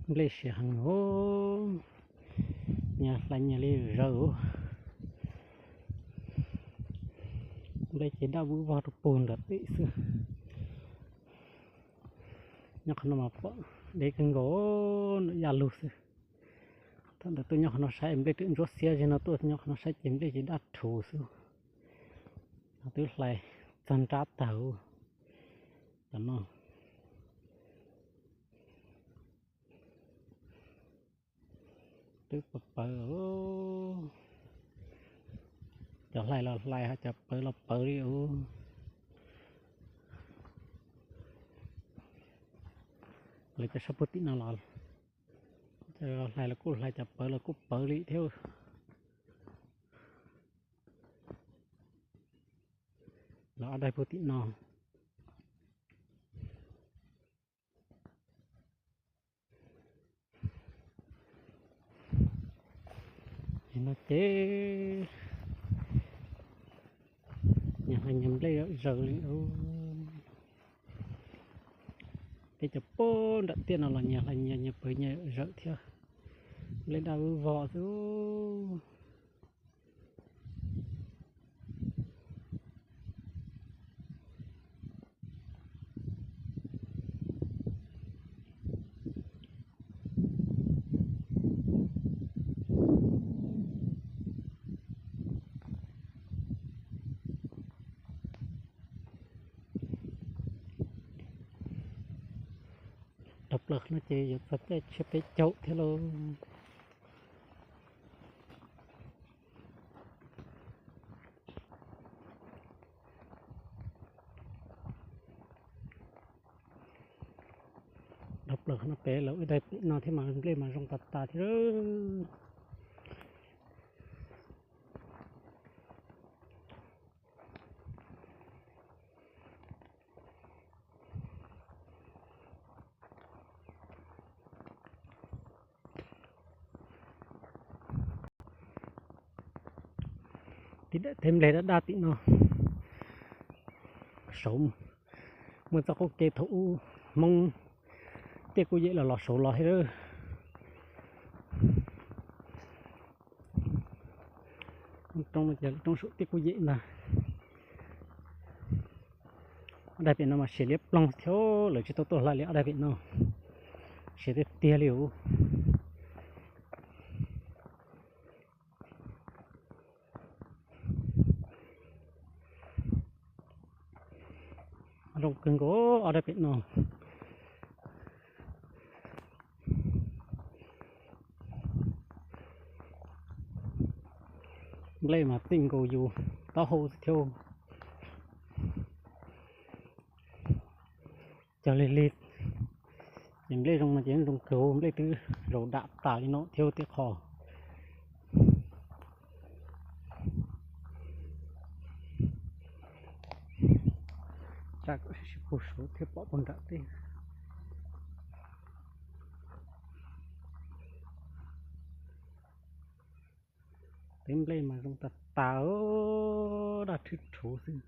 Nplej siav heev os, nyias hlais nyias li zawv. Nplej ces daj vwb vog rau puag nram tim xwb. Nyob qhov no mas pom deb kawg nkaus, nram yaj lug xwb. Thaum ntawd tuaj nyob qhov no saib nplej twb ntsuab xiab, zig no tuaj nyob qhov no saib ces nplej ces daj rhuv xwb. Twb hlais txog nrab tag tam no. Twb pawv pawv, cov hlais los hlais, ho cov pawv los pawv li ub. Lawv cov sab puag tim no los, cov hlais los kuj hlais, cov pawv los kuj pawv li thiab. Los ob daig puag tim no. No ces nyias hlais nyias nplej zaws li. Tej cov puag nram tiaj no los nyias hlais nyias, nyias pawv nyias zaws thiab. Nplej daj vwb vog xwb. Dhau plaws no ces yuav txog caij tshiab peb caug thiab lauj. Dhau plaws no pem lawv ua daig pem no thiab mas nplej mas zoo tas tas thiab. Tib daim teb nplej daj daj tim no, saud muaj txoj qub ke thaum ub Hmoob Tiaj Kuj Yem los los saud los thiab. Roob no ces roob saum Tiaj Kuj Yem ntag. Ob daig pem no mas siav liab ploog thiab, lawv tsis tau tuaj hlais li ob daig pem no. Siav tiag tiag li os. Zoo kawg nkaus ob daig pem no. Nplej mas txij nkaus yus taub hau thiab. Cog lig lig, ces nplej zoo no ces zoo kawg, nplej twb zaus dam tas li no thiab tej qho. Tsa kom sib pug suav thiab pom puag nram tej. Tej nplej mas zoo tas tas, daj rhuv rhuv xwb.